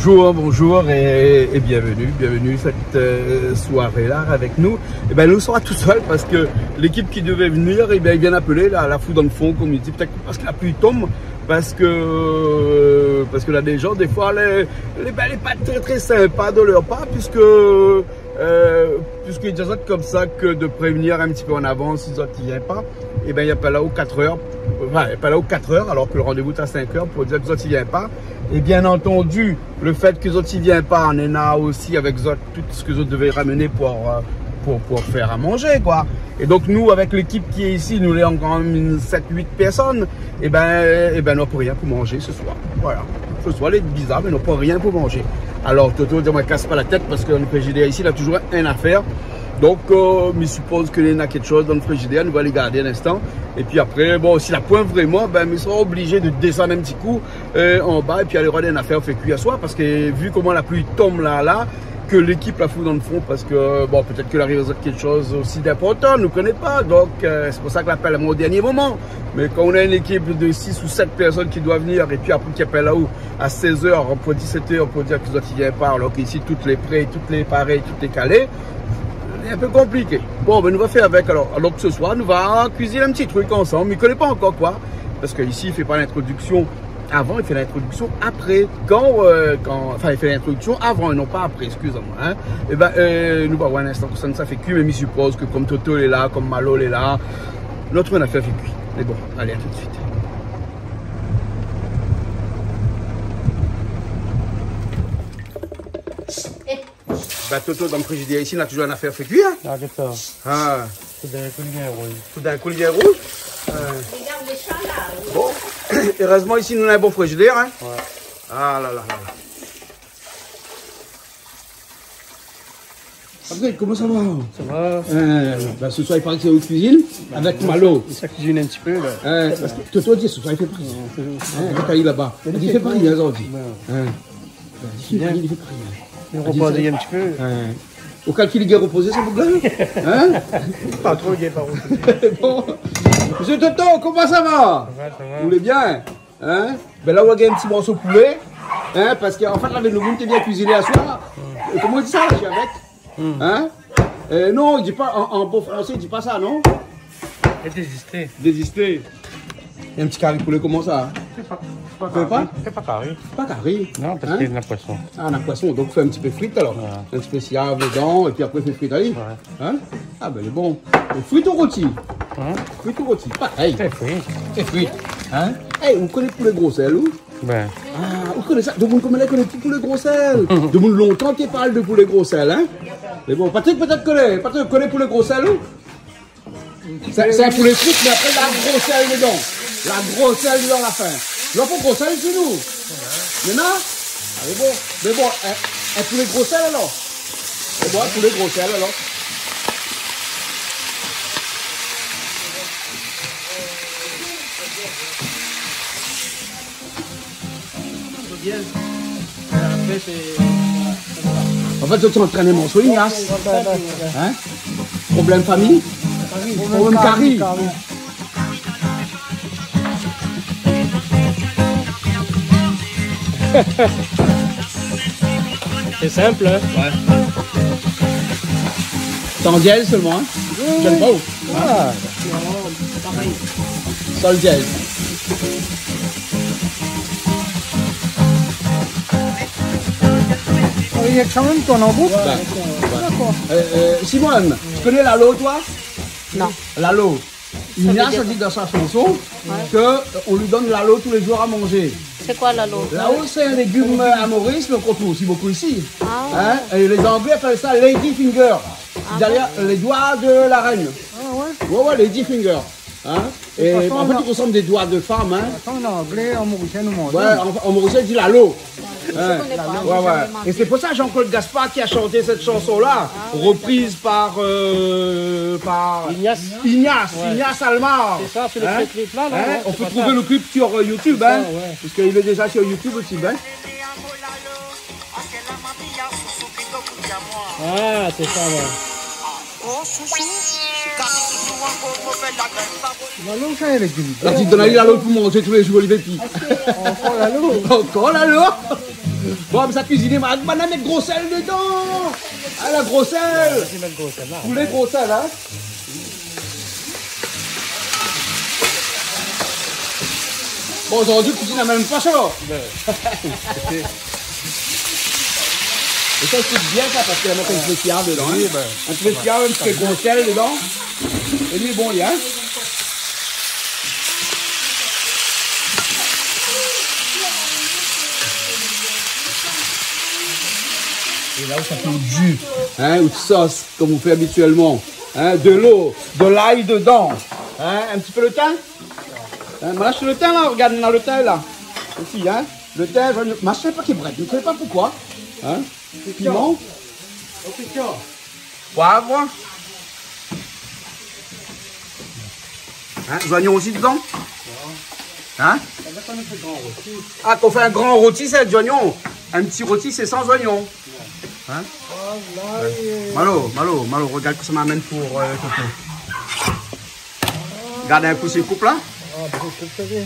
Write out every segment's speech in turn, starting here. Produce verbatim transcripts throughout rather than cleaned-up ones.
Bonjour, bonjour et, et bienvenue, bienvenue cette, euh, soirée-là avec nous. Eh ben, nou sra tou sèl parske lékip ki devé vnir, eh ben, i vien apèl la, la fou dan lo fon, konm i di, pétèt parske la pli i tonm, parske, parske la, dé jan, défoi, lé, lé, ben, lé pa trè, trè sinpa de lèr par, puiske, euh, puiske i di azot konmsa ke de prévnir in ti pé an avans si zot i vien pa, eh ben, i apèl aou kat èr, anfin, i apèl aou kat èr, alor ke lo randévou lé a sink èr, pou dir ke zot i vien pa. É bien antandi, lo fèt ke zot i vien pa, néna osi avèk zot tout sak zot devé ramèn pou, euh, pou, pou fé a manzé, koi. É donk, nou, avèk lékip ki lé isi, nou lé ankor in sèt, uit pèrsone, é ben, é ben, nou na pa rien pou manzé se soir. Voilà. Se soir, lé bizar, mé nou na pa rien pou manzé. Alor, Toto i di, mé kas pa la tèt, parske dan lo frizidèr isi, la touzour in nafèr. Donk, euh, mi sipoz ke néna kékshoz dan lo frizidèr, nou va alé gardé in instan. É pi apré, bon, si la poin vréman, ben, mi sra oblizé de désann in ti kou, euh, anba, é pi alé rod in nafèr fé kui aswar, parske vi koman la pli i tonm la, la, ke lékip la fou dan lo fon, parske, bon, pétèt ke la ariv azot kékshoz osi d'inportan, nou koné pa. Donk, euh, sé pou sa ke la apèl amoin o dèrnié moman. Mé kan ou na in ékip de sis ou sèt pèrsone ki doi vnir, é pi apré ki apèl aou a sèz èr, pou disèt èr, pou dir ke zot i vien pa, alor ke isi tout lé pré, tout lé paré, tout lé kalé, lé in pé konpliké. Bon, ben, nou va fé avèk, alor. Alor ke se soir, nou va kuizine in ti trik ansanm. Mi koné pa ankor koi, parske isi, i fé pa lintrodiksion avan, i fé lintrodiksion apré. Kan, euh, kan, anfin, i fé lintrodiksion avan é non pa apré, eskiz amoin, in. É ben, euh, nou va oir in instan kosa sa fé kui, mé mi sipoz ke konm Toto lé la, konm Malo lé la, nou na in nafèr fé kui. Mé bon, alé, a tout de suit. Ben, Toto, dan lo frizidèr isi, na touzour in nafèr fé kui, in. Ah, gèt sa. Ah. Tout d'in kou, li vien rouz. Tout d'in kou, li vien rouz. Euh. Bon. Érèzman, isi, nou na in bon frizidèr, in. Ouais. Ah la la la la. Patrick, koman sa va ? Sa va. Euh, ben, se soir, i paré ke sé ou ki kuizine, avèk Malo. Sa kuizine in ti pé, la. Euh, parske Toto i di, se soir, i fé pri. Ouais, sé sa. In, Nathalie laba. Mé li fé pri, in, zordi. Ouais. In. Li fé pri, li fé pri, in. Li repozé in ti pé. In. Ou kalkil li gingn repozé, sa, boug-la ? In ? Pa tro, li gingn pa repozé. Bon. Mésyé Toto, koman sa va ? Sa va, sa va. Ou lé bien ? In ? Ben la, ou la gingn in ti morso poulé. In ? Parske, an fèt, la, avèk nou, nou té bien kuiziné aswar. É koman i di sa, la, avèk ? Hmm. In ? Euh, non, i di pa, an, an bon fransé, i di pa sa, non ? Dézisté. Dézisté. É in ti kari poulé koman sa ? Sé pa, sé pa kari. Sé pa kari. Pa kari. Non, parske na poison. Ah, na poison. Donk, fé in ti pé frit, alor. Ouais. In ti pé siav dedan, é pi apré, fé frit ali. Ouais. In ? Ah, ben, lé bon. É frit ou roti ? In ? Frit ou roti ? Parèy. Sé frit. Sé frit. In ? Eh, ou koné poulé gro sèl, ou ? Ben. Ah, ou koné sa ? Demoun konm la i koné pi poulé gro sèl. Demoun lontan té i parl de poulé gro sèl, in ? Mé bon, Patrick pétèt koné. Patrick, ou koné poulé gro sèl, ou ? Sé, sé in poulé frit, mé apré, la gro sèl dedan. La gro sèl dedan la fin. Nou na pa gro sèl isi, nou. Néna ? Ah, mé bon. Mé bon, in, in poulé gro sèl, alor. Mé bon, in poulé gro sèl, alor. An fèt, zot i antrèn in morso, Ignace. In ? Problèm fami ? Problèm kari. Sé sinp, in ? Ouais. Sé an dièz solman, in ? Oui, oui. Ou gingn pa ou ? Ah. Sol dièz. Ah, i fo kan mèm tourn an bouk. Ouais. Dakor. Euh, euh, Simone, tu connais Lalo, toi ? Non. Lalo. Ignace a dit dans sa chanson que, euh, on lui donne lalo tous les jours à manger. C'est quoi, lalo ? Lalo, c'est un légume, euh, à Maurice, mais qu'on trouve aussi beaucoup ici. Ah. Hein ? Et les Anglais appellent ça lady finger. Ah bon ? C'est-à-dire les doigts de la reine. Ah ouais ? Ouais, ouais, lady finger. Hein ? Et en fait, ils ressemblent des doigts de femme, hein. De toute façon, en anglais, en mauricien, nous mangeons. Ouais, en, en mauricien, il dit lalo. Ouais, ouais. Et c'est pour ça Jean-Claude Gaspard qui a chanté cette chanson-là, reprise par, euh, par Ignace. Ignace, Ignace Almar. C'est ça, c'est le clip-là, là, hein ? On peut trouver le clip sur, euh, YouTube, hein, parce qu'il est déjà sur YouTube aussi, hein. Ah, c'est ça, ouais. Lalo, sa i lé gri. La ti donn ali lalo pou manzé tou lé zour, li vé pi. Ankor lalo. Ankor lalo. Bon, mé sa kuiziné, ma, banna mèt gro sèl dedan. Ah, la gro sèl. Mèt gro sèl la. Poulet gro sèl, hein. Bon, zordi, kuizine la mèm fason. Ben. É sa, sé bien sa, parske la mèt in pé siav dedan, hein. Oui, ben. In pé siav, in ti pé gro sèl dedan. É li lé bon, li, hein. É la, ou sa fé out ji, hein, out sos, konm ou fé abitièlman, hein, de lo, de lay dedan, hein, in ti pé lo tin. Hein, ma la, sé lo tin la, rogard, na lo tin la. Osi, hein. Lo tin, ma sé pa ki brèt, mi koné pa poukoi. Hein. Piman. Poiv. Hein, zoignon osi dedan ? Hein ? Ah, kan ou fé in gran roti, sé zoignon. In ti roti, sé san zoignon. Hein ? Malo, Malo, Malo, rogard kosa ma amenn pou, euh, Toto. Gard in kou si koup la. Ah, ben, koup sa bien.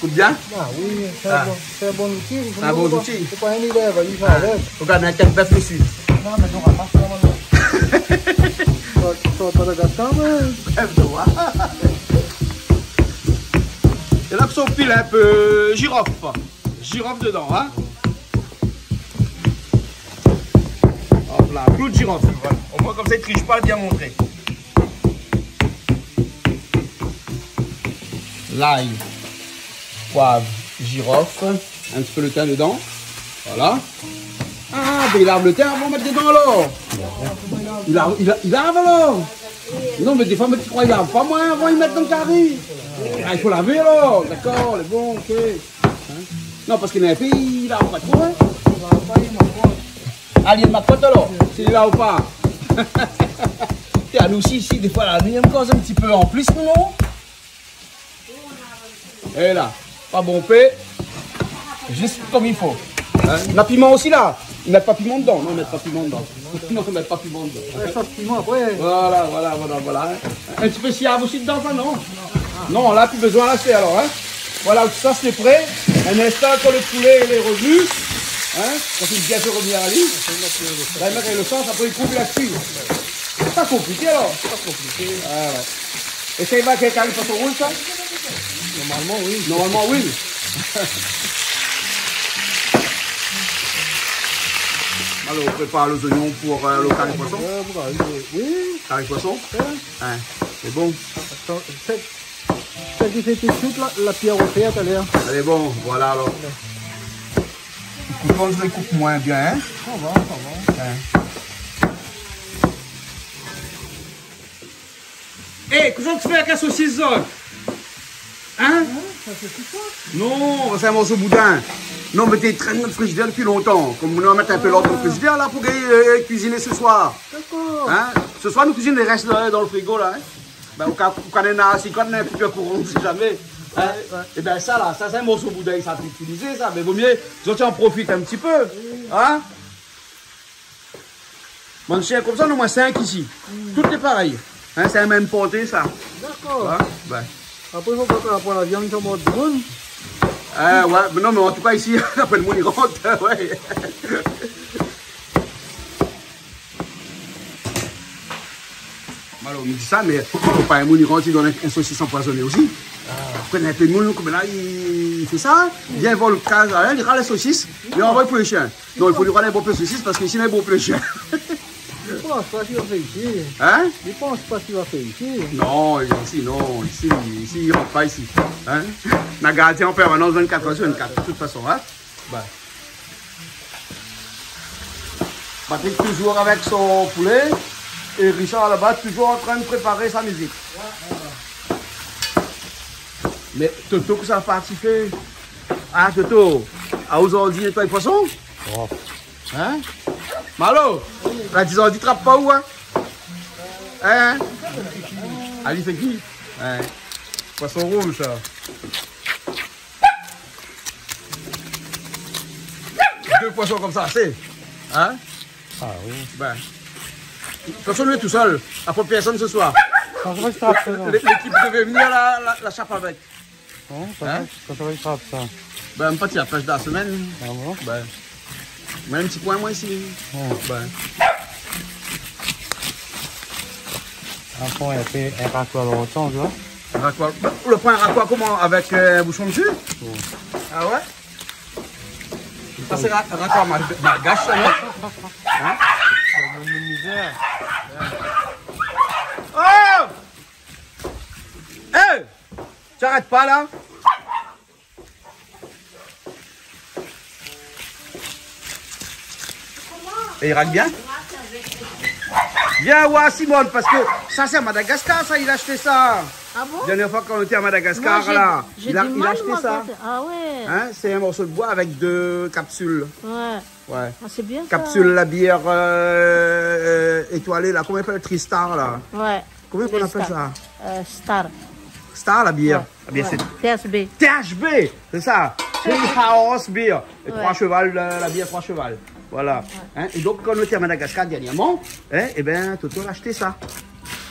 Koup bien ? Ah oui, sé in bon, sé in bon zouti. Sé in bon zouti. Sé pa in idé, va, li sa avèk. Rogard, mèt in bèf dési. Non, mé non, ramas sa, Malo. Sa, sa, pa la gat sa, mé. Bèf de roi. É la, ou pil in pé jirof. Jirof dedan, hein. Hop la, klou de jirof. Voilà. Omoin, konmsa, i trich pa, bien montré. Lay, poiv, jirof, in ti pé lo tin dedan. Voilà. Ah, ben, i lav lo tin avan mèt dedan, alor. I lav, i lav, i lav, alor. Non, mé défoi, mi kroi i lav pa, moin, avan i mèt dan kari. Ah, i fo lavé, alor. Dakor, lé bon, ok. Hein ? Non, parske néna in pé, i lav pa tro, hein. Ah, li lé makot, alor. Si li lav pa. Té, anou osi, isi, défoi, la, nou, i koz in ti pé an plis, nou, non ? É la, pa bonpé. Jis konm i fo. Hein ? Na piman osi, la. I mèt pa piman dedan. Non, i mèt pa piman dedan. Non, i mèt pa piman dedan. Ouais, sos piman apré. Voilà, voilà, voilà, voilà, hein. In ti pé siav osi dedan, sa, non ? Non, la, pi bezoin, la, sé alor, hein. Voilà, tout sa, sé pré. In instan, kan lo poulé lé revni, hein, kan ou la bien fé revnir ali, la, i mèt lo sos, apré, i kouv, i kui. Sé pa konpliké, alor. Sé pa konpliké. Voilà. É sa i va avèk in kari poison rouz, sa ? Normalman, oui. Normalman, oui. Alor, ou prépar lé zoignon pou, euh, lo kari poison ? Euh, oui. Kari poison ? Ouais. Hein, lé bon. Atann, fé, fé tout suit la, la pièr ofèr talèr. Lé bon, voilà alor. Ouais. Kouto, mi koup moin bien, hein ? Sa va, sa va. Hein. Eh, kosa ou fé avèk la sosis, zot ? Hein ? Hein ? Sa sé kousa ? Non, sé in morso boudin. Non, mé té i trèn dan frizidèr dopi lontan. Konm nou va mèt in pé lord dan frizidèr, la, pou gingn, euh, kuiziné se soir. Dakor. Hein ? Se soir, nou kuizine lé rès dan, dan lo frigo, la, hein ? Ben, o ka, o ka néna, si kan néna in koupir kouran, on sait jamais. Hein ? Ouais, ouais. É ben, sa, la, sa, sé in morso boudin, sa, té itilizé, sa. Mé vo mié, zot i an profit in ti pé. Oui. Hein ? Bann shien konmsa, nou, moin, sink isi. Hmm. Tout lé parèy. Hein, sé in mèm porté, sa. Dakor. Hein ? Ouais. Apré, fo pa ke la, pou la viann, sa mord moun. Euh, ouais, mé non, mé an tou ka, isi, apré lo moun i rant, ouais. Alor, mi di sa, mé fo pa in moun i rant, i donn in, in sosis anpoizoné osi. Ah. Apré, néna in pé moun, konm la, i, i fé sa, i vien voir lo kaz, hein, i ral la sosis, i anvoy pou lé shien. Non, i fo li rant in bon pé sosis, parske isi, néna in bon pé lé shien. Mi pans pa si va fé isi. Hein ? Mi pans pa si va fé isi. Non, isi, non, isi, isi, i rant pa isi. Hein ? Na gardien an pèrmanans, vinn-kat èr su vinn-kat, de tout fason, hein ? Bah. Patrick toujours avec son poulet. Et Richard là-bas, toujours en train de préparer sa musique. Mais Toto, kosa la parti fé ? Ah, Toto, ah, zordi, nétoiy poison ? Oh. Hein ? Malo, la di zordi trap pa ou, hein ? Hein ? Ali fé kui ? Hein ? Poison rouz, sa. Dé poison konmsa, sé, hein ? Ah oui. Ben, de tout fason, nou lé tousèl. La pran pèrsone se soir. Sa, sa va èt sa, non ? Lé-, lékip i devé vnir la, la, la shap avèk. Bon, sa va, sa va, i trap sa. Bin, mi parti la pèsh dan la semèn. Ah bon ? Bin, mèm ti koin, moin, isi. Ouais. Bin. Apré, in pé, in rakoir lontan, tu vois. In rakoir. Bin, le pran in rakoir koman ? Avèk, euh, boushon dsi ? Ouais. Ah ouais ? Sa sé ra-, rakoir mal-, malgash, sa, non ? Hein ? Sé in mizèr. Oh ! Hey ! T'arrêtes pas, là ? É i rak bien ? Vien oir Simone, parske sa, sé a Madagascar, sa, li la ashté sa. Ah bon ? Dernièr foi kan nou té a Madagascar, la, li la ashté sa. Moi, j'ai, j'ai du mal, moi, quand c'est, ah ouais. Hein, sé in morso d'boi avèk dé kapsil. Ouais. Ouais. Ah, c'est bien ça. Kapsil la bièr, euh, euh, étoilé, la. Koman i apèl ? Tristar, la. Ouais. Koman i apèl sa ? Euh, Star. Star, la bièr. Ouais. La bièr, ouais, sé T H B. T H B, sé sa. Three Horse Beer. É, ouais, troi sheval, la, la bièr troi sheval. Voilà. Ouais. Hein, é donk, kan nou té a Madagascar dernièrman, hein, é bin, Toto la ashté sa.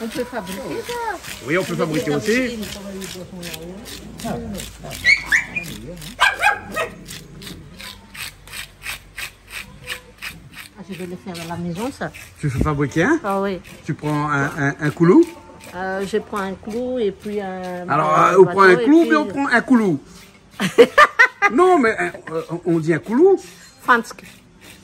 On peut fabriquer ça. Oui, on peut fabriquer aussi. Ah, je vais le faire à la maison, ça. Tu fais fabriquer, hein ? Ah oui. Tu prends un, un, un clou ? Euh, je prends un clou et puis un, alors, un, euh, ou pran in bateau et klou, puis, oubien ou pran in koulou ? Non, mé, euh, on dit in koulou. Fansk.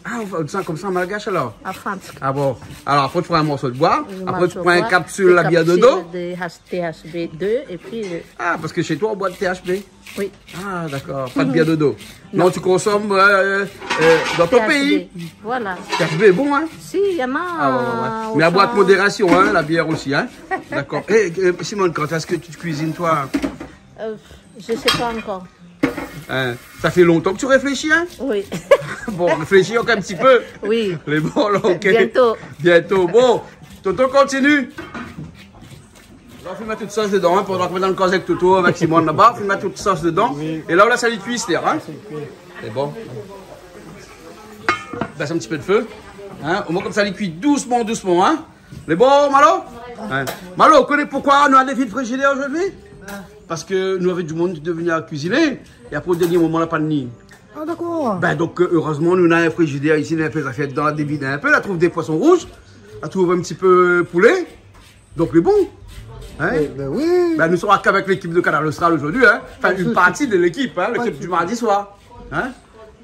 Ah, on dit ça comme ça en malgache, alors ? Ah, fansk. Ah bon. Alors, après, tu prends un morceau de bois. Après, tu prends une capsule, la bière de dos. Une capsule de H-, T H B deux, et puis, euh, ah, parce que chez toi, on boit de T H B. Oui. Ah, d'accord. Pas de bière de dos. Non. Non, tu consommes, euh, euh, dans ton pays. T H B. Voilà. T H B est bon, hein ? Si, il y en a, euh, au champ. Ah, ouais, ouais, ouais. Mais à boire avec modération, hein, la bière aussi, hein ? D'accord. Eh, euh, Simone, quand est-ce que tu cuisines, toi ? Euh, je sais pas encore. Hein, ça fait longtemps que tu réfléchis, hein ? Oui. Bon, réfléchis encore un petit peu. Oui. Les bons, là, ok. Bientôt. Bientôt. Bon, Toto continue. La, ou fine mèt tout sos dedan, hein, pandan ke nou lé dan le koz avèk Toto, avèk Simone laba, ou fine mèt tout sos dedan. Oui. É la, ou lès ali kui, hein ? Lès ali kui. Sé bon. Bès in ti pé le fé. Hein ? Omoin konmsa, li kui dousman, dousman, hein ? Lé bon, Malo ? Hein ? Malo, ou koné poukoi nou la défi le frizidèr zordi ? Parske nou lavé du moun ki té vni kuiziné, é apré, o dernié moman, la pa ni. Ah, dakor. Bin, donk, euh, erèzman, nou néna in frizidèr isi, néna in pé zafèr dedan, la dévid in pé, la trouv dé poison rouz, la trouv in ti pé poulé. Donk, lé bon. Hein ? Bin, bin oui. Bin, nou sra k'avèk lékip de Kanal Austral zordi, hein. Anfin, in parti de lékip, hein, lékip du mardi soir. Hein ?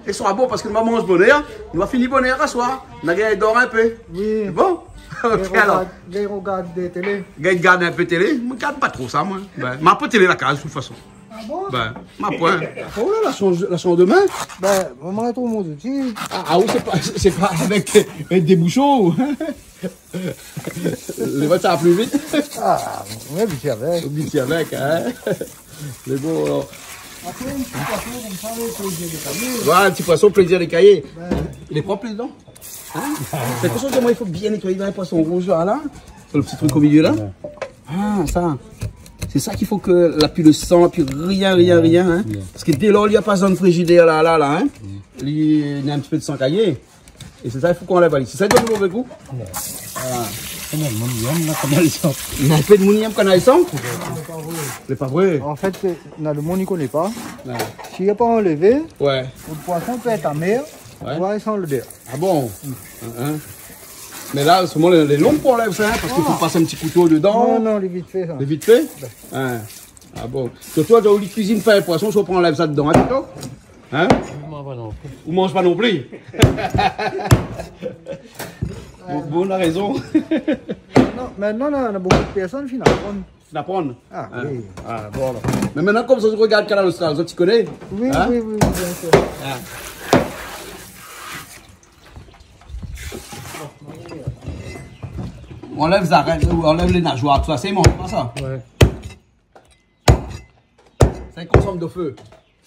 É sra bon parske nou va manz bonèr, nou va fini bonèr aswar. Nou va gingn dor in pé. Oui. Bon. Ok, alor. Gingn rogard, gingn rogard de télé. Gingn gard in pé télé. Moin, mi gard pa tro sa, moin. Bin, ma pa télé la kaz, de tout fason. Ah bon ? Bin, ma poin. Oh la, la shanj, la shanj de min. Bin, moin, moin la trouv mon zouti. Ah, ah, ou sé pa, sé pa avèk, euh, dé boushon. Lé vot, sa va pli vit. Ah, ou lé abitié avèk. Abitié avèk, hein. Mé bon, alor. Apré, in ti poison konmsa, le plézir de kayé. Voilà, in ti poison, plézir de kayé. Bin. Lé prop, lé dan ? Hein ? Sé pou sa ke moin, i fo bien nétoyé dan le poison rouz, la, la. Sur le ti truk o milié, la. Ouais. Ah, sa. Sé sa k'i fo ke la pi le san, la pi rien, rien, rien, hein. Ouais. Parske dé lor li la pa dan le frizidèr, la, la, la, hein. Ouais. Li, li néna in ti pé de san kayé. É sé sa, i fo k'ou anlèv ali. Sé sa, i donn lo mové gou. Ouais. Ah. Mé moin mi yèm la, kan néna le san. Néna in pé de moun i yèm kan néna le san. Lé pa vré. Lé pa vré. An fèt, néna le moun i koné pa. Ouais. Si la pa anlèvé, ouais, out poison pé èt amèr, ouais, ouais, i san lodèr. Ah bon ? Mm. Hein, hein. Mé la, sirman, lé, lé lon pou anlèv sa, hein, parske fo pas in ti kouto dedan. Non, non, lé vit fé, sa. Lé vit fé ? Ouais. Hein. Ah bon. Donk, toi, ou kuizine pa in poison, ou pran, ou anlèv sa dedan, hein, Toto ? Hein ? Ou manz pa non pli. Ou manz pa non pli. Bon, bon, ou na rézon. Non, mé non, non, néna bonpé de pèrsone ki fine aprann. Fine aprann ? Ah, hein ? Oui. Ah, bon, alor. Mé koméla, konmsa, ou rogard Kanal Austral, ou koné ? Oui, hein ? Oui, oui, oui, bien sûr. Ah. Ou anlèv zarèt, ou anlèv lé nazoir, tousa, sé bon, sé pa sa ? Ouais. Sa i konsom de fé.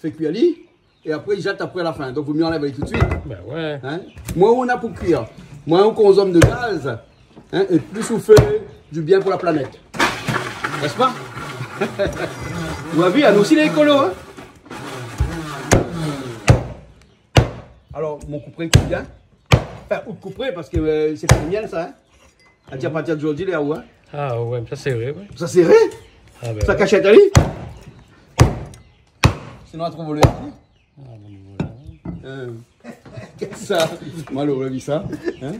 Fé kui ali, é apré, i zèt apré a la fin. Donk, vo mié anlèv ali tout de suit. Bin ouais. Hein ? Moin, ou na pou kuir. Moin, ou konsom de gaz, hein, é plis ou fé du bien pou la planèt. N'est-ce pas ? Ou la vi, anou osi, lé ékolo, hein ? Alor, mon koupré i koup bien. Anfin, ou koupré, parske, euh, sé pa le mien, sa, hein. A di, a partir de zordi, lé a ou, hein. Ah ouais, sa sé vré, ouais. Sa sé vré ? Ah bin ouais. Sa kashèt ali ? Sinon, la trouv volèr. Ah, bon, voilà. Euh, sa, Malo, ou la vi sa, hein ?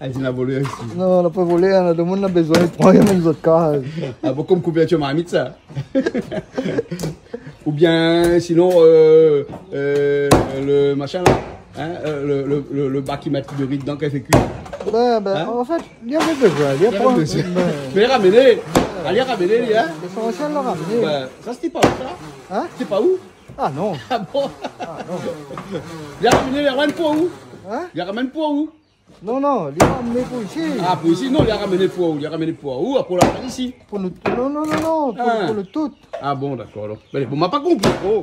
Èl di na volèr isi. Non, na pa volèr, na demoun na bezoin, i pran, i amenn zot kaz. Ah bon, konm kouvèrtir marmit, sa. Oubien, sinon, euh, euh, le machin, la, hein, euh, le, le, le, le ba ki mèt lo ri dedan, kan i fé kui. Ben, ben, hein ? An fèt, li lavé bezoin, li la pran. Li lavé bezoin. Ben. Mé li la ramené. Ah, li la ramené, li, hein ? Lésansièl, li la ramené. Ben, sa, sété pa ou, sa ? Hein ? Sété pa ou ? Ah non. Ah bon ? Ah non. Li la ramené, li la ramenn pou ou ? Hein ? Li la ramenn pou ou ? Non, non, li la ramené pou isi. Ah, pou isi, non, li la ramené pou ou, li la ramené pou ou, apré la ramenn isi. Pou nou, non, non, non, non, pou, ah, pou nou tout. Ah bon, dakor, alor. Mé bon, ma pa konpri tro.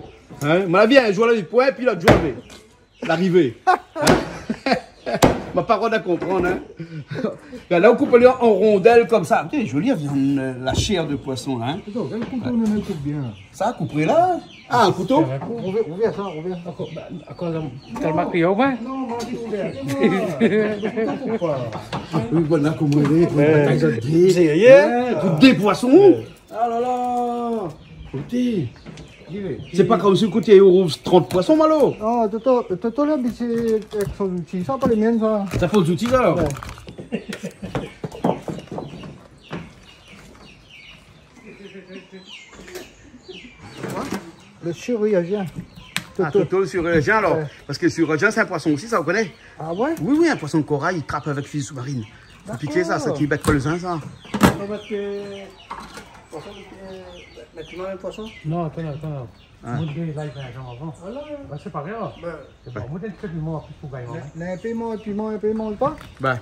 Hein ? Ma la vi in zour, la vi poin, épi lot zour, mé larivé. Hein ? Ma pa konprann, hein. La, la, ou koup ali an, an rondèl konmsa. Té, zoli, la viann, euh, la shèr de poison, la, hein. Atann, gard, koup ali in pé bien. Sa, koup la. Ah, in kouto ? Rouvèr, rouvèr sa, rouvèr. Ankor, ba, ankor, la, tèlman krié, ouais. Non, non, non, non, non, non, non. Ah oui, voilà koman i lé. Ouais. Sérieux ? Hein, pou dé poison. Ouais. Ah la la. Ékout. Sé pa konmsi ou kout, ou rouv trant poison, Malo. Non, Toto, Toto, la, mé sé avèk son zouti. Sa, pa lé mienn, sa. Sa fo zouti, sa, alor. Ouais. Le chirurgien. Ah, Toto. Toto, le chirurgien, alor. Ouais. Parske le chirurgien, sé in poison osi, sa, ou koné ? Ah ouais ? Oui, oui, in poison koray, i trap avèk fizi soumarine. Dakor. Piké sa, sa ki bèt pa le zin, sa. Ou va mèt, euh, poison, euh, mèt piman dan le poison ? Non, atann, atann. Ah. Moin, la, li fé in janm avan. Voilà. Ba, sé pa grav. Ben. Sé bon. Moin, in ti pé piman, an plis, pou gingn. Lé, lé piman, piman, piman, pa ? Ben.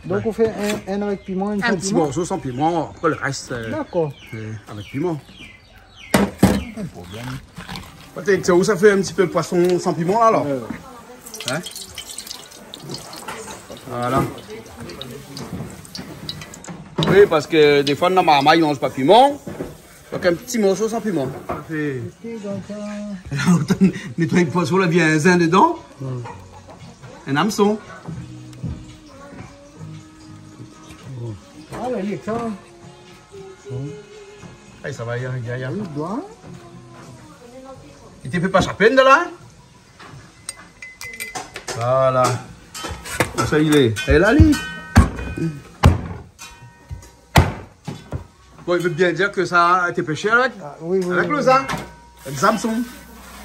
Donk, ben, ou fé in, in avèk piman, in san piman ? In ti morso san piman, apré le rès, euh, dakor, euh, avèk piman. Pa de problèm. Pétèt sa, ou sa fé in ti pé poison san piman, la, alor. Ouais. Hein ? Voilà. Oui, parske défoi, dan marmay, i manz pa piman. Donk, in ti morso san piman. Sa fé. Nétoy poison, la, bien zin dedan. Hmm. In amson. Ah, la, li lé klèr. Ay, sa va, ya, ya, ya. Oui, doi. Li té fé pa sa pèn, la, hein ? Voilà. Konmsa, li lé. É la, li. Bon, i vé bien dir ke sa té pé shèr avèk, ah, oui, oui, avèk, oui, le, oui, zin. Avèk zamson.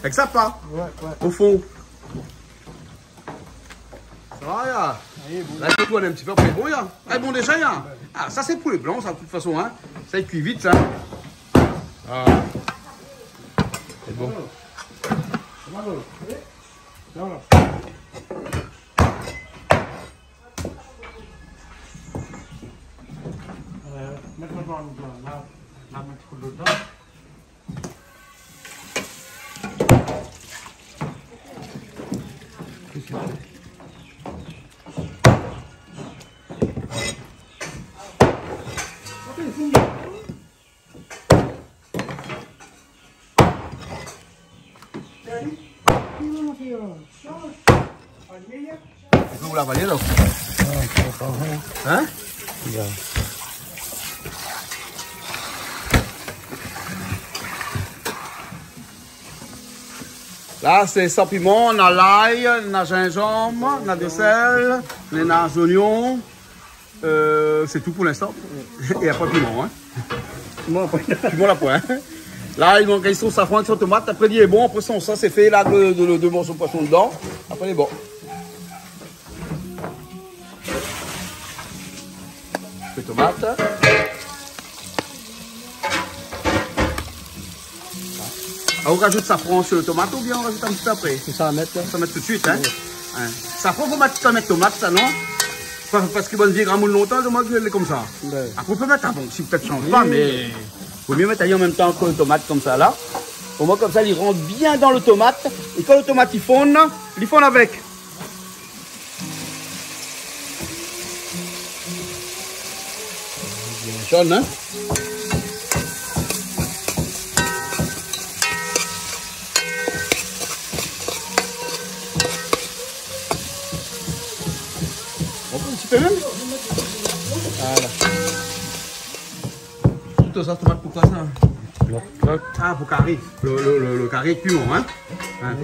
Avèk zapa. Ouais, ouais. O fon. Sa va, ya. Lé bon. La, i fo tourn in ti pé, apré, bon, ya. Lé bon déza, ya. Ah, sa, sé poulé blan, sa, de tout fason, hein. Sa, i kui vit, sa. Ah. Lé bon. Euh, mèt la, la, la, mèt in pé dolo dedan. Ou la valé, la ? Hein ? Ya. La, sé san piman, na lay, na zinzanm, na de sèl, na zoignon. Euh, sé tou pou linstan. É apré, piman, hein. Piman, apré. Piman, la poin. La, i mank son safran, son tomat. Apré, li lé bon. Apré, son, sa, sé fé, la, de, de, de morso poison dedan. Apré, lé bon. Pé tomat. Ah, ou razout safran su le tomat oubien ou razout in ti pé apré ? Sé sa, mèt la. Sa mèt tout suit, hein ? Oui. Hein. Safran, fo mèt kan mèt tomat, sa, non ? Pa-, parske bann vié gramoun lontan, zot i manz konmsa. Ouais. Apré, ou pé mèt avan, si pétèt i sanz pa, oui, mé vo mié mèt ali an mèm tan ke le tomat konmsa, la. Omoin, konmsa, li rant bien dan le tomat. É kan le tomat i fonn, li fonn avèk. Bien zone, hein ? On peut un petit peu même ? Voilà. Tout sa, tomat, poukoi sa ? Ah, pou kari. Le, le, le, le kari èk piman, in. In.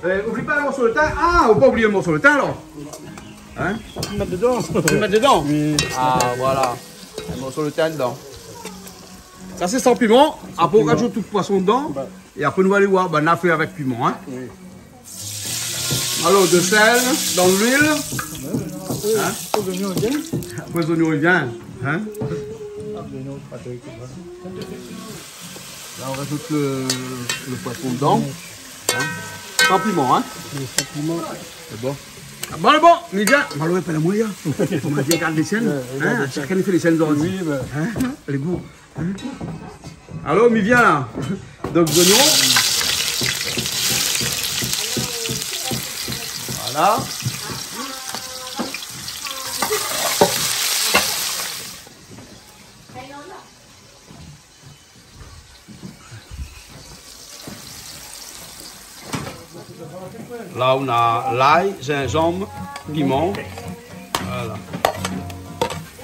Euh, oubli pa le morso de tin. Ah, ou pa oublié le morso de tin, alor. In ? Mèt dedan. Ou mèt dedan ? Oui. Ah, voilà. In morso de tin dedan. Sa sé san piman. San piman. Apré, ou rajout tout poison dedan. Ba. É apré, nou va alé oir banna fé avèk piman, in. Oui. Alor, de sèl dan luil. Ouais, apré, in ? Apré, zoignon i vien. Apré, zoignon i vien, in. Apré, zoignon, pa tro, tout sa. La, ou rajout le, le poison dedan. In ? San piman, in ? Oui, san piman. Sé bon. Ah, bon, bon, mi vien. Malo, pa la moyen. Koman i gard lé shèn. Ouais, ouais, in ? Ouais. Shakinn i fé lé shèn zordi. Oui, ben. In ? Lé gou. Alor, mi vien la. Donk, zoignon. Voilà. La, ou na lay, zinzanm, piman. Voilà.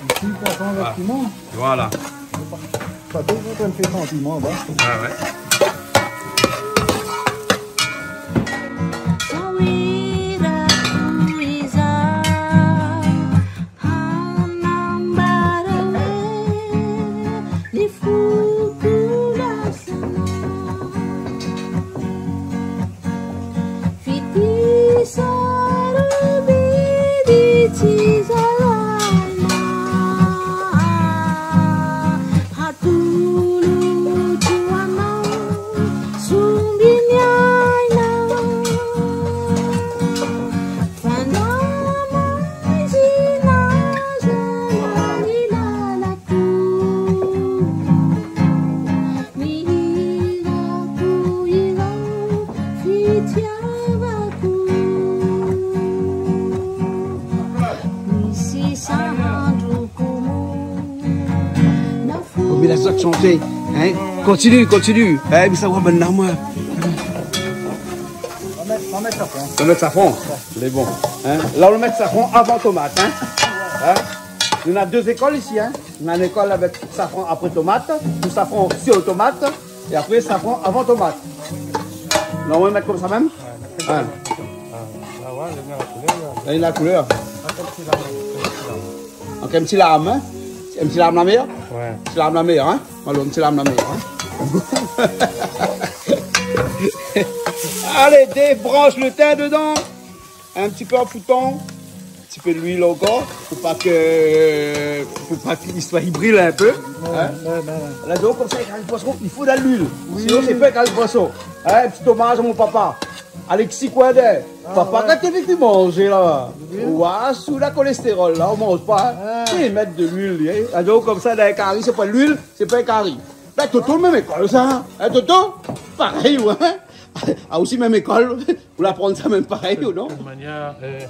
Isi, poison avèk piman. Voilà. Pa, pa tout, ou pé fé san piman, ba. Ah ouais. Sawira kuiza. Hanambara we, ni fuku la sana. Fiti saru bidi tizalana. Hatulu tuana, sumbi niaina. Kombinasion santé, in ? Kontinié, kontinié. É, mi sa oir banna, moin. Ou va mèt, ou va mèt safran. Ou va mèt safran. Lé bon. In ? La, ou mèt safran avan tomat, in ? In ? Nou na dé lékol isi, in ? Nou na lékol avèk safran apré tomat, ou safran sir tomat, é apré safran avan tomat. Non, ou va mèt konmsa mèm ? Ouais, mèt konmsa. In ? Ah, la, ouais, la, la koulèr, la. La, la koulèr. Ah, konm si la, konm si la. Donk, in ti lam, in ? In ti lam la mèr ? Ouais. Ti lam la mèr, in ? Alor, in ti lam la mèr, in ? Alé, débransh le tin dedan. In ti pé an foutan. In ti pé d'luil ankor. Fo pa ke, fo pa ke li soi, li bril in pé. Ouais, in ? Ouais, ouais, ouais. La, donk, konmsa, kan i fo, i fo de l'luil. Oui. Sinon, sé pa kan i fo. In, ti omaz a mon papa. Alexis Coindin. Ah, papa, ouais. Kan té vien manzé la, oui, ou la kolèstérol la, ou manz pa, in. Ah. Li mèt de l'luil, in. Alor, konmsa, dan in kari, sé pa l'luil, sé pa in kari. Bin, Toto, mèm lékol, sa. In, Toto ? Parèy, ouais. Ah, osi, mèm lékol. Ou la aprann sa mèm parèy, ou non ? De tout manièr, euh,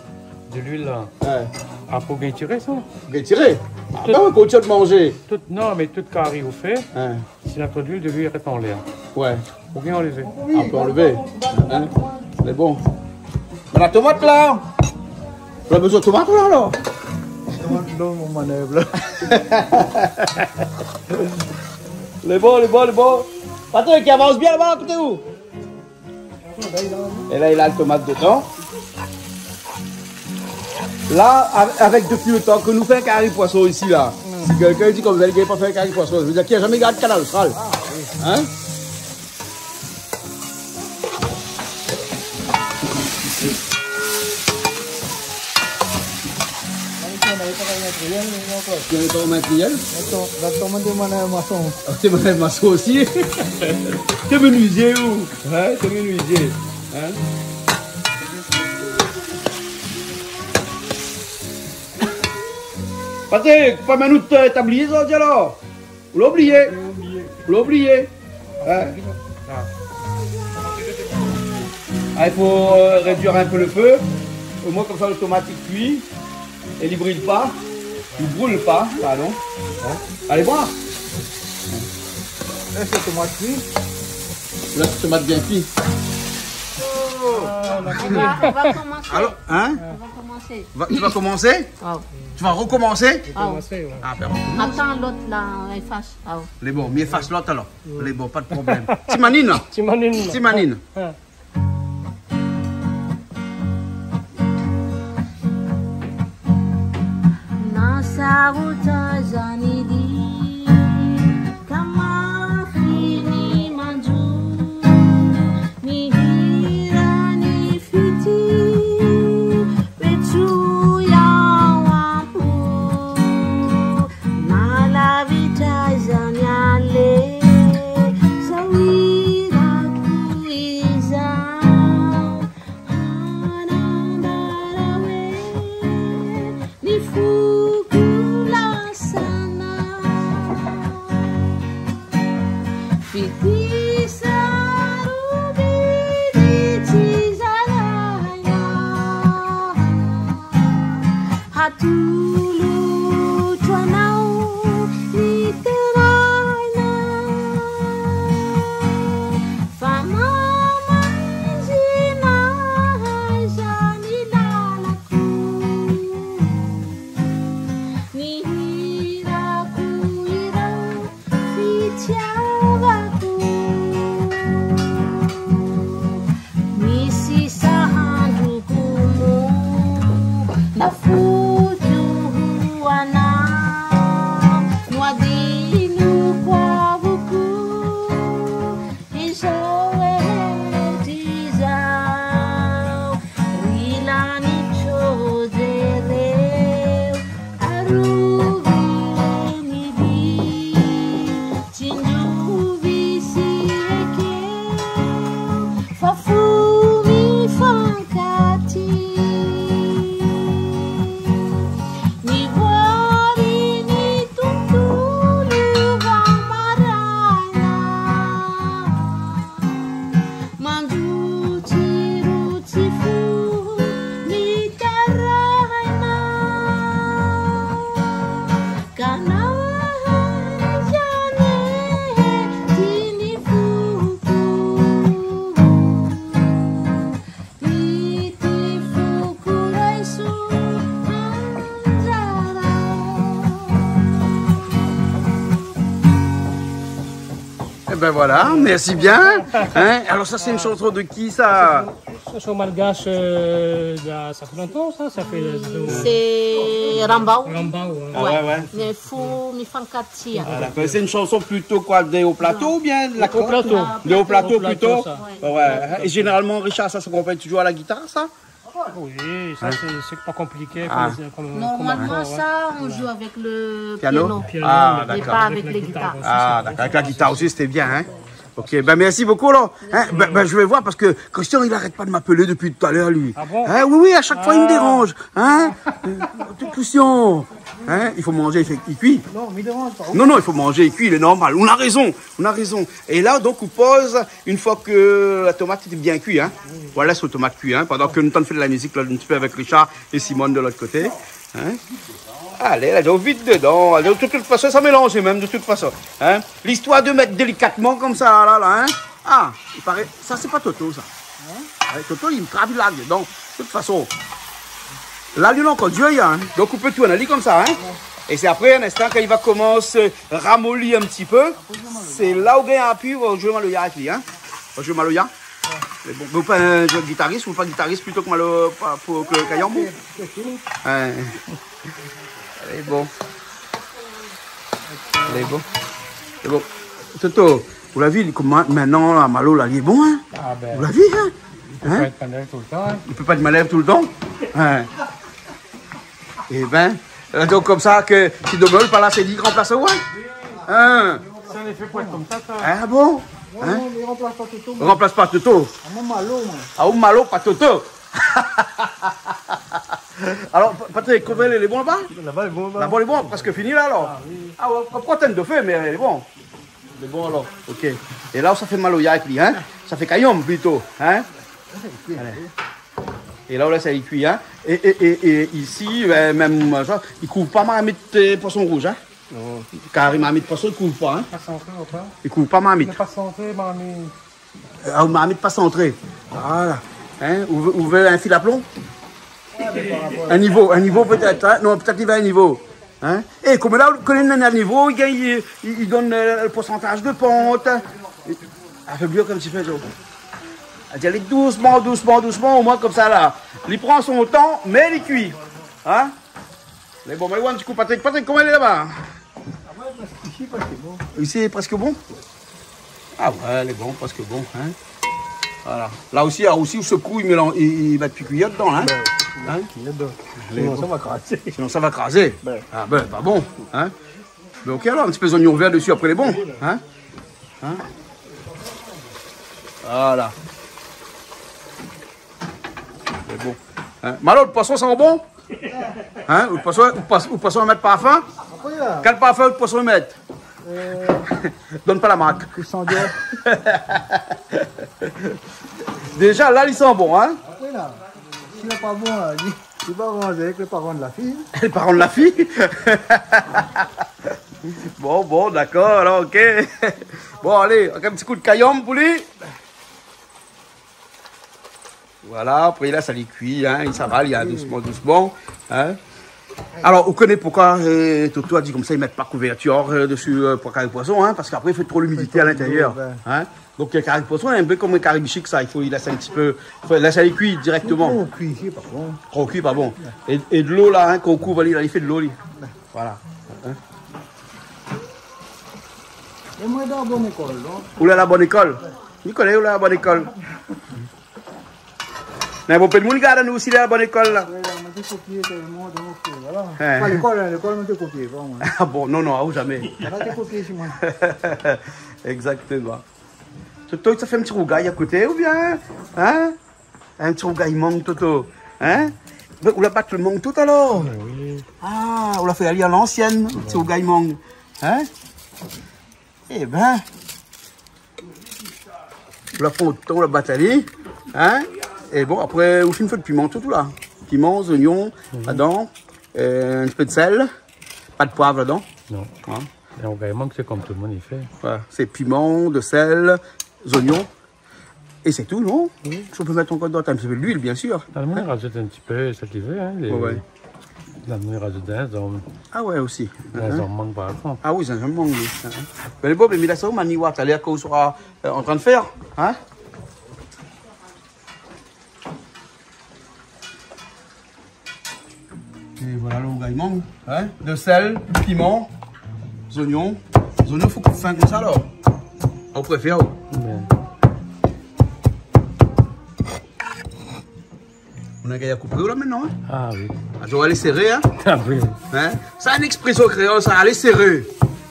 de l'luil, la. Ouais. Ah, fo gingn tiré, sa. Gingn tiré ? Ah, tout, bin, ou kontinié manzé. Tout, non, mé tout kari ou fé, in. Si na tro d'luil, de l'luil i rès anlèr. Ouais. Ou bien anlevé. Ah, ou pé anlevé. In ? Lé bon. Mé la tomat la. Ou la bezoin tomat la, la. Tomat, non, mon manèv la. Lé bon, lé bon, lé bon. Patrick, i avans bien laba, koté ou ? É la, li la tomat dedan. La, av-, avèk dopi lo tan ke nou fé kari poison isi la. Mm. Si kèlkin i di konmsa li gingn pa fé kari poison, sa i vé dir li la zamé gard Kanal Austral. Ah, oui. In ? Ou la pa mèt rièl ? Atann, atann, mé mason. Ah, té mason osi. Té menuizié, ou ? Ouais, té menuizié. In ? Patrick, pa mèt nout, euh, tablié sa, di alor. Ou la oublié. Ou la oublié. In ? Ah, i fo, euh, réduir in pé lo fé. Omoin, konmsa, lo tomat i kui. É li bril pa. Li bril pa, pardon. In ? Alé, bon. Lès tomat kui. Lès tomat bien kui. Oh. On va, on va commencer. Alors, hein ? On va commencer. Va, tu vas commencer ? Ah. Tu vas recommencer ? Ah. Recommencer, ouais. Ah, ben, on commence. Attends, l'autre là, efface. Ah. Lé bon, mi éfas l'ot alor. Ouais. Lé bon, pa de problèm. Ti manine, la. Ti manine, la. Ti manine. Ah. Na sa route zanidi, kama fini manzu, ni hira ni fiti, petsu ya wapu, na la vita zani ale, sa wira kuiza. Anandarawe, ni fuku la sana. Fiti sa rubi di tizalaya. Hatulu twanau ni teraina. Fama manzina haja ni lalaku. Ni hira kuira fitiawaku. Misi sahandu kumu, na futu huana, nwadi nu kwa buku, iso e tizau, rila ni tsodereu, aruvi ni bi. Tindru visi eke, fafu mi fankati. Ni wari ni tuntulu wa marana. Mandu tiru tifu ni taraina. Kana jane tini fuku. Titi fuku raisu manzara. Eh ben voilà, merci bien. Hein ? Alors ça, c'est une chanson de qui, ça ? Chanson malgache, euh, de la, ça fait longtemps, ça, ça fait, euh, C'est Rambau. Rambau, hein. Ah ouais, ouais. Mais fou, mi fan katia. Ah, d'accord. C'est une chanson plutôt quoi, des hauts plateaux ou bien de la côte ? Au plateau. Des hauts plateaux plutôt. Au plateau, ça. Ouais, ouais. Et généralement, Richard, ça s'accompagne toujours à la guitare, ça ? Oui, ça, c'est, c'est pas compliqué comme, comme, comme accord, hein. Normalement, ça, on joue avec le piano. Piano. Ah, d'accord. Mais pas avec les guitares. Ah, d'accord. Avec la guitare aussi, c'était bien, hein. Ok, ben merci beaucoup, là. Hein, ben, ben, je vais voir parce que Christian, il arrête pas de m'appeler depuis tout à l'heure, lui. Ah bon ? Hein, oui, oui, à chaque fois, il me dérange. Hein ? Euh, Christian, hein, il faut manger, il fait, il cuit. Non, mais il dérange pas. Non, non, il faut manger, il cuit, il est normal. On a raison, on a raison. Et là, donc, on pose, une fois que la tomate est bien cuite, hein. Voilà, c'est la tomate cuite, hein. Pendant que nou tann fé de la musique, là, un petit peu avec Richard et Simone de l'autre côté. Hein ? Alé, la, donk vit dedan. Alé, de toute façon, sa mélanz mèm, de toute façon. Hein ? L'histoire de mettre délicatement comme ça, là, là, hein ? Ah, il paraît, ça, c'est pas Toto, ça. Hein ? Ouais, Toto, il travaille là-dedans. De toute façon, la, li lé ankor dié, hein. Donk, on peut tourner ali comme ça, hein. Et c'est après, un instant, quand il va commencer à ramollir un petit peu, c'est là où on gagne appui, on joue maloya avec lui, hein. On joue maloya. Mé bon, ou pa in gitaris, ou pa gitaris plito ke malo, pa, pou, ke kayanm ? Sé tou. Lé bon. Lé bon. Lé bon. Toto, ou la vi koman, mintnan, la, malo, la, li lé bon, hein ? Ah ben. Ou la vi, hein ? Li pé pa èt malèv toultan, hein ? Li pé pa èt malèv toultan ? Hein ? Eh ben, donk, konmsa ke si domin ou lé pa la, sé li ki ranplas aou, hein ? Hein ? Sa lé fé pou èt konmsa, sa. Ah bon ? Non, non, li ranplas pa Toto, moin. Ranplas pa Toto. Ah, moin, malo, moin. Ah, ou malo, pa Toto. Alor, Pa-, Patrick, koman lé, lé bon laba ? Laba lé bon, laba. Laba lé bon, prèsk fini la, alor. Ah oui. Ah ouais, pa tro tinn do fé, mé lé bon. Lé bon, alor. Ok. É la, sa fé maloya avèk li, hein ? Sa fé kayanm plito, hein ? Alé. É la, la, sa i kui, hein ? É, é, é, é isi, euh, mèm, sa, i kouv pa marmit, euh, poison rouz, hein ? Non. Kari marmit poison, i kouv pa, hein ? Pa santré, anfin. I kouv pa marmit. Mé pa santré, marmit. Ah, marmit pa santré. Voilà. Hein ? Ou vé, ou vé in fil a plon ? Ouais, mé par rapor... In nivo, in nivo pétèt, hein ? Non, pétèt li vé in nivo. Hein ? É konm la, ou koné, in nivo, li gingn, li, li, li donn, euh, le poursantaj de pant. Afébli konm ti fé, zo. Alé dousman, dousman, dousman, omoin konmsa la. Li pran son tan, mé li kui. Hein ? Lé bon, mé oua in ti kou, Patrick. Patrick, koman i lé laba ? Ah ouais, prèsk, isi, prèsk bon. Isi, prèsk bon ? Ah ouais, lé bon, prèsk bon, hein. Voilà. La osi, la osi, ou sekouy, mé la, i, i mèt pi kuiyèr dedan, hein. Bin, hein ? Sinon, sa va krazé. Sinon, sa va krazé. Bin. Ah bin, pa bon, hein. Donk, alor, in ti pé zoignon vèr dési, apré, lé bon, hein. Hein ? Voilà. Lé bon. Hein ? Malo, lo poison i san bon ? Hein ? Lo poison, lo poison, lo poison i mèt parfin ? Apré, la. Kèl parfin lo poison i mèt ? Euh, donn pa la mark. Christian Dior. Déza, la, li san bon, hein ? Apré, la, si lé pa bon, la, li, li va ranzé avèk lé paran de la fiy. Lé paran de la fiy ? Bon, bon, dakor, alor, OK. Bon, alé, in ti kou de kayanm pou li. Voilà, apré, la, sa li kui, hein, sa va, li lé dousman, dousman, hein. Alor, ou koné poukosa, euh, Toto la di konmsa, i mèt pa kouvèrtir, euh, dési, euh, pou kari poison, hein, parske apré, i fé tro limidité a lintérièr, hein. Donk, euh, kari poison, in pé konm kari bishik, sa, i fo i lès in ti pé, i fo lès ali kui dirèkteman. Tro kui, sé pa bon. Tro kui, pa bon. É, é dolo, la, hein, kan ou kouv ali, la, i fé dolo, li. Voilà. Hein ? É moin, dan la bone ékol, non ? Ou lé la bone ékol ? Ni koné ou lé la bone ékol. Mé bonpé d'moun i gard anou osi, lé la bone ékol, la. Ouais, moin té kopié tèlman, donk, euh, voilà. Hein. Anfin, lékol, hein, lékol, moin té kopié, pa moin. Ah bon, non, non, ah, ou zamé. Sa té kopié si moin. Exactement. Toto, sa fé in ti rougay a koté, oubien, hein ? In ti rougay mang, Toto. Hein ? Bin, ou la bat lo mang tout, alor ? Oui. Ah, ou la fé ali a lansièn, ti rougay mang. Hein ? É bin, ou la pran lo tan, ou la bat ali. Hein ? É bon, apré, ou fine fé lo piman, Toto, la. Piman, zoignon, ladan, euh, in ti pé de sèl. Pa de poiv ladan. Non. Hein ? É in rougay mang, sé konm tout lo moun i fé. Voilà, sé piman, de sèl, zoignon. É sé tou, non ? Oui. Si ou pé mèt ankor dotan, in ti pé d'luil, biensir. Normalman, i razout in ti pé sak i vé, hein, lé... Ouais, ouais. Normalman, i razout zinzanm. Ah ouais, osi. Zinzanm mang, par égzanp. Ah oui, zinzanm mang, oui. Bin, lé bon, mé mi la sa, ou mani, talèr kan ou sra, euh, antrin de fé, hein ? É voilà lo rougay mang, hein, de sèl, piman, zoignon. Zoignon, fo koup fin konmsa, alor. Ou préfèr, ou ? Ouais. Ou na gingn koupé, la, mintnan, hein ? Ah oui. Ah, ou alé séré, hein ? Ah oui. Hein ? Sa, in éksprésyon kréol, sa, alé séré.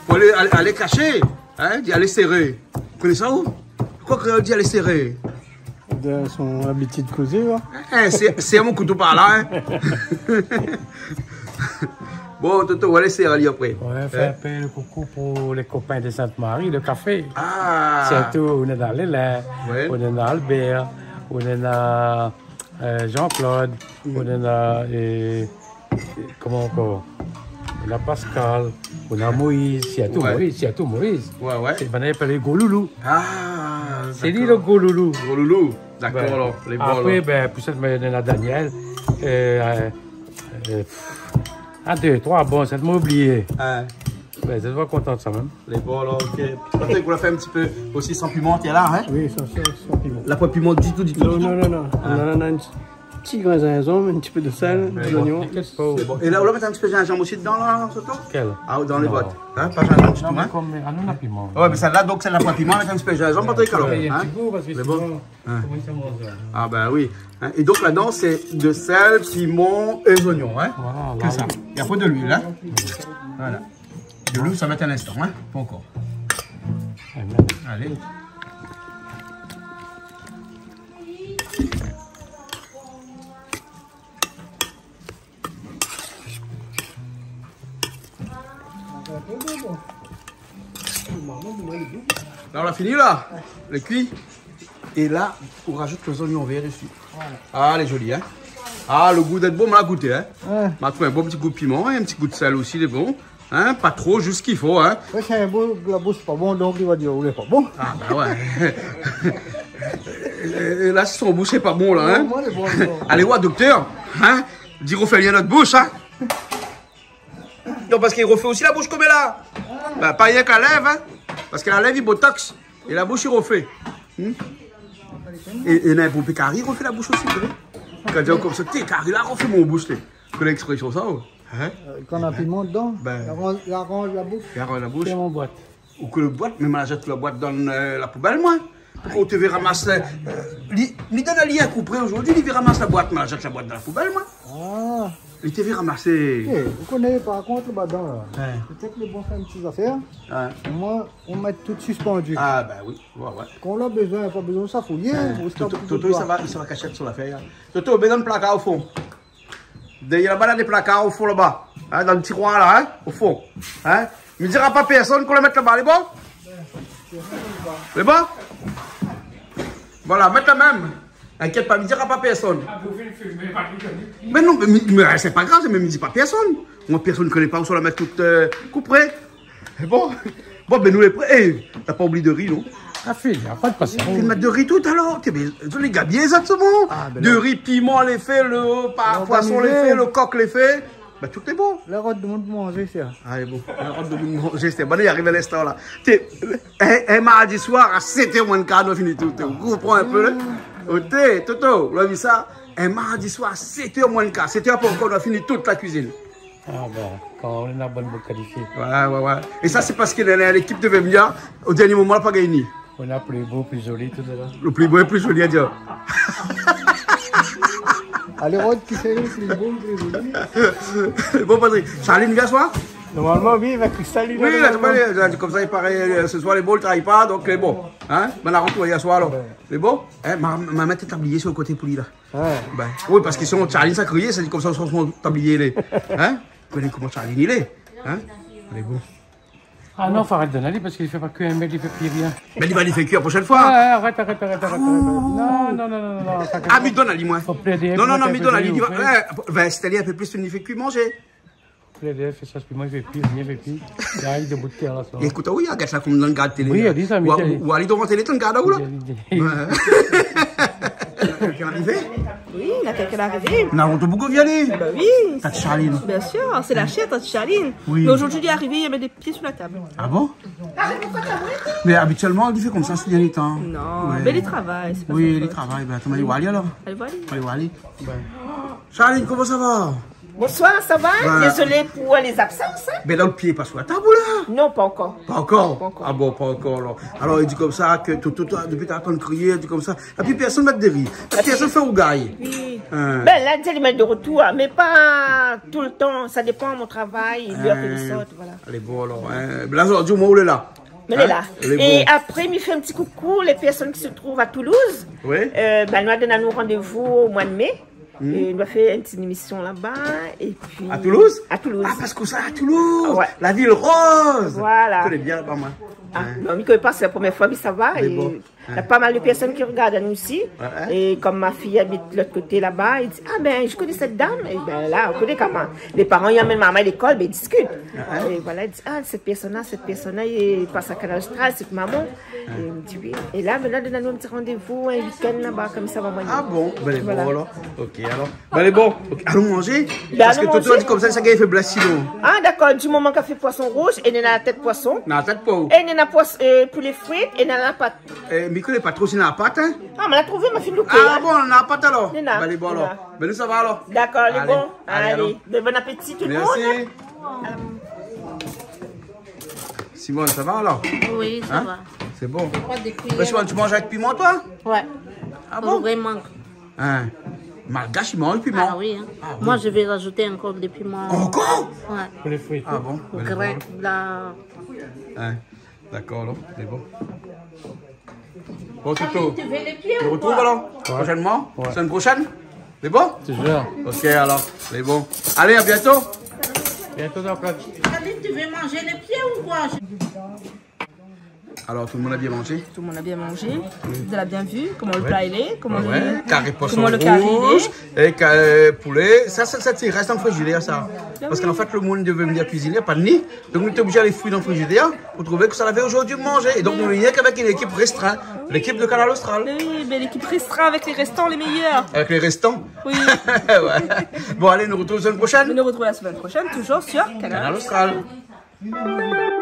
Pou alé, alé, alé kashé, hein, di alé séré. Ou koné sa, ou ? Poukosa kréol i di alé séré ? Dan son abitid kozé, wa. Eh, sé, sé mon kouto par la, hein. Bon, Toto, ou va lès ali apré. Ouais, fé in pé lo koukou pou lé kopin de Sint-Mari, lo kafé. Ah. Sirtou, ou néna Lélin, ouais, ou néna Albèr, ou néna, euh, Jean-Claude, mm, ou néna, euh, koman ankor ? Ou na Pascal, ou na Moïse, sirtou, ouais, Moïse, sirtou Moïse. Ouais, ouais. Sé banna i apèl Gro Loulou. Ah, dakor. Sé li lo Gro Loulou. Gro Loulou. Dakor, alor, lé bon, apré, alor, bin, pou sèt, mé néna Daniel, euh, euh, pff, in, dé, troi, bon, sèt, ma oublié. Ouais. Bin, sèt, ma kontan sa mèm. Lé bon, alor, OK. Pétèt ou la fé in ti pé osi san piman, té la, hein ? Oui, san, san, san piman. La poin piman ditou, ditou, ditou ? Non, non, non, non. Ah. Non, non, non, in ti grin zinzanm, in ti pé de sèl, zoignon. Lé bon. É la, ou la mèt in ti pé zinzanm osi dedan, la, Toto ? Kèl ? Ah, dan lé bot. Non. Hein, pa zinzanm ditou, hein ? Non, mé konm, ah, nou na piman. Ouais, mé sèt-la, donk, sèt-la poin piman, mèt in ti pé zinzanm, Patrick, alor, hein ? Lé bon. Hein. Koman sa i manz, la ? Ah, bin oui. Hein, é donk, ladan, sé de sèl, piman é zoignon, hein ? Voilà, ke la, sa. Oui. É apré, de luil, hein ? Voilà. De luil, sa va mèt in instan, hein ? Pa ankor. Amen. Alé. La, ou la fini, la. Lé kui. É la, ou rajout lé zoignon vèr dési. Voilà. Ah, lé zoli, hein. Ah, lo gou d'èt bon, ma la gouté, hein. Ouais. Ma trouv in bon ti gou piman, in ti gou de sèl osi, lé bon. Hein, pa tro, zis sak i fo, hein. Ouais, sé in bon, la boush pa bon, donk li va dir, ou lé pa bon. Ah, bin ouais. É, é la, si son boush lé pa bon la, in ? Non, moin lé bon, lé bon. Alé oir doktèr, in ? Di, rofé ali nout boush, in ? Non, parské i rofé osi la boush konm la. Bin, pa rienk la lèv, in ? Parské la lèv i botox. É la boush i rofé. Hmm ? É, é néna bonpé kari i rofé la boush osi, ou koné ? Kan i di konmsa, té, kari la rofé mon boush, té. Koné léksprésyon sa, ou ? In ? Euh, kan na piman dedan, bin, i aranz, i aranz la boush. I aranz la boush. Fé mon boit. Ou ke lo boit, mé ma la zèt la boit dan, euh, la poubèl, moin. Ou té vé ramas, euh, li, li done ali in kou pré zordi, li vé ramas la boit, ma la zèt la boit dan la poubèl, moin. Ah. Li té vé ramasé. Eh, ou koné, par kont, laba dan la. Ouais. Pétèt lé bon fé in ti zafèr. Ouais. Moin, ou mèt tout sispandu. Ah, bin oui. Ouais, ouais. Kan ou la bezoin, pa bezoin sa fouyé, ouais. Ou sa Toto, pou Toto, i sava, i sava kashèt sou lafèr, in. Toto, mèt dan plakar o fon. Dèrièr laba, na dé plakar o fon laba. In, dan lo tiroir la, in, o fon. In ? Mi dira pa pèrsone k'ou la mèt laba, lé bon ? Lé bon ? Voilà, mèt la mèm. Inkièt pa, mi dira pa pèrsone. Mé non, mé, mé, mé sé pa grav, mé mi di pa pèrsone. Moin, pèrsone i koné pa ousa la mèt tout, euh, kou pré. Bon. Bon, bin, nou lé pré. Eh, la pa oubli dori, non ? Ah, fine, na pa de passion. Fine mèt dori tout, alor. Té, bin, zot lé gabié, zot, sé bon. Ah, bin non. Dori, piman, lé fé, lo, pa, poison, lé fé, lo kok, lé fé. Organisé. Bin, tout lé bon. Lèr rod domoun manzé, sé. Ah, lé bon. Lèr rod domoun manzé, sé. Bon, i ariv a linstan la. Té, in, in mardi soir a sèt èr moin kar, nou la fini tout. Ou konpran in pé, la ? Ah. Oté, Toto, ou la vi sa ? In mardi soir a sèt èr moin kar. Sèt èr pankor, nou la fini tout la kuizine. Ah bon, kan ou néna bann boug kalifié. Ouais, ouais, ouais. É sa, sé parské la, la, lékip de Vemia, o dernié moman, la pa gingn ni. Ou néna pli bo, pli zoli, tout sa. Lo pli bo é pli zoli, a dir. Alé, rod, kisa lé pli bo, pli zoli ? Bon, Patrick, Charline vien aswar ? Normalman, oui, avèk Christelle, oui, la, la, la, konmsa, i paré, euh, sé soir lé bon, li travay pa, donk, euh, bon. In ? Bin, la rotrouv yèr soir, alor. Ouais. Lé bon ? In, ma, ma mèt tablié su lo koté pou li, la. Ouais. Bin, oui, parské sinon, Charline sa kriyé, sa di konmsa, son, son tablié, lé. In ? Koné koman Charline i lé. In ? Lé bon. Ah non, fo arèt done ali, parské li fé pa kui, mé li fé pi rien. Mé li va, li fé kui la proshèn foi. Ah, arèt, arèt, arèt, arèt, arèt. Non, non, non, non, non, sa... Ah, mi done ali, moin. Fo plèdé, non, non, non, mi done ali, li va, ouais, va instalé in pé plis, li fé kui manzé. Plèdé, fé sa, pi moin, li fé pi, li fé pi. Li ariv debout tèr la, sa. Ékout, oui, gard sa, konm dan gard télé, oui, la. Li di sa, ou, Michel, ou, ou alé dovan télé, tann gard, ou la. Oui, li di. Ouais. Kèl arivé ? Oui, na kèlkin arivé. Na lontan boug la vi ali. Bah oui. Tante Charline. Bien sûr, c'est la chère tante Charline. Oui. Mais aujourd'hui, il est arrivé, il y avait des pieds sous la table. Ah bon ? Mé abitièlman, li fé konmsa sé dernié tan. Non, ouais, mé li travay, sé pa son fot. Oui, li travay. Bin, atann, alé oir ali, alor. Alé oir ali. Alé oir ali. Ouais. Charline, koman sa va ? Bonsoir, ça va ? Ouais. Désolée pour les absences, hein ? Bin, la, lo pié i pas sou la tab, ou la ? Non, pas encore. Pas encore ? Pas encore. Ah bon, pas encore, alor. Alor, li di konmsa ke tout, tout, tout, dopi talèr ou la kriyé, li di konmsa. Épi pèrsone i mèt dori. Épi pèrsone i fé rougay. Oui. Hein. Bin, la, mi mèt de retour, hein, mé pa tout le tan. Sa i dépan mon travay, é lèr ke li sort, voilà. Alé, bon, alor, hein. Bin, la, zordi, omoin, ou lé la. Hein ? Lé la. Alé, bon. É apré, mi fé in ti koukou lé pèrsone ki se trouv a Toulouse. Oui. Euh, bin, nou la done anou randévou o moi de mé. Hmm. É nou va fé in ti émisyon laba, épi... A Toulouse ? A Toulouse. Ah, parské ou sa a Toulouse ? Ah ouais. La vil roz. Voilà. Mi koné bien laba, moin. Ah, ouais. Non, mi koné pa, sé la promièr foi mi sava. Mé é bon, hein, na pa mal de pèrsone ki rogard anou osi. Ouais, ouais. É konm ma fiy i abit lot koté laba, li di, « Ah bin, je connais cette dame. » É bin la, ou koné koman. Lé paran i amenn momon lékol, bin, i diskit. Ouais, ouais. É voilà, li di, « Ah, cette personne-là, cette personne-là, i pas a Kanal Austral, sé momon. » É mi di, « Oui. » É la, mintnan, nou done anou in ti randévou in week-end laba, konmsa va moin. Ah bon ? Bin, lé bon, alor. Voilà. Ok, alor. Bin, lé bon. Ok, alon manzé. Bin, alon manzé. Parské Toto la di konmsa, sa i gingn fé blès sinon. Ah, dakor. Du moman k'la fé poison rouz, é néna la tèt poison. Na la tèt pou. É néna pois-, euh, poulé frit, é néna la pat. Eh, mi koné pa tro si néna la pat, hein. Ah, mé la trouvé, ma fine loupé, hein. Ah bon, néna la pat alor. Néna. Bin, lé bon alor. Néna. Bin, nou sava alor. Dakor, lé bon. Alé, alé, alon. Alé. Bin, bon apéti tout le monde. Mersi. Simone, sa va alor ? Oui, sa va. Hein ? Sé bon. Mé Simone, tu manges avec piment, toi ? Ouais. Ah bon ? Vréman. Hein ? Malgash i manz piman. Ah oui, hein. Ah oui. Moi, je vais rajouter encore des piments. Encore ? Ouais. Pou lé frit. Ah bon ? Grin, la. Hein ? Dakor, alor, lé bon. Bon, Toto, nou rotrouv alor, ouais, proshènman, ouais, semaine prochaine. Lé bon ? Toujours. Ok, alor, lé bon. Alé, à bientôt. Bientôt dans la plage. Aline, tu veux manger les pieds ou quoi ? Alors, tout le monde a bien mangé ? Tout le monde a bien mangé. Oui. Vous avez bien vu comment le plat il est, comment le, ouais, ouais, carré poisson rouge, comment le carré il est. Et ca-, euh, poulet. Ça, ça, ça, i rès dan frizidèr, sa. Ben oui. Parské an fèt, lo moun i devé vni kuiziné, pa ni. Donk, nou té oblizé alé fouy dan frizidèr pou trouv kosa lavé zordi manzé. É donk, nou lé rienk avèk in ékip restrint. L'équipe de Kanal Austral. Oui, mais l'équipe restreinte avec les restants, les meilleurs. Avec les restants. Oui. Ouais. Bon, allez, nous retrouvons la semaine prochaine. Nous nous retrouvons la semaine prochaine, toujours sur Kanal Austral. Kanal Austral.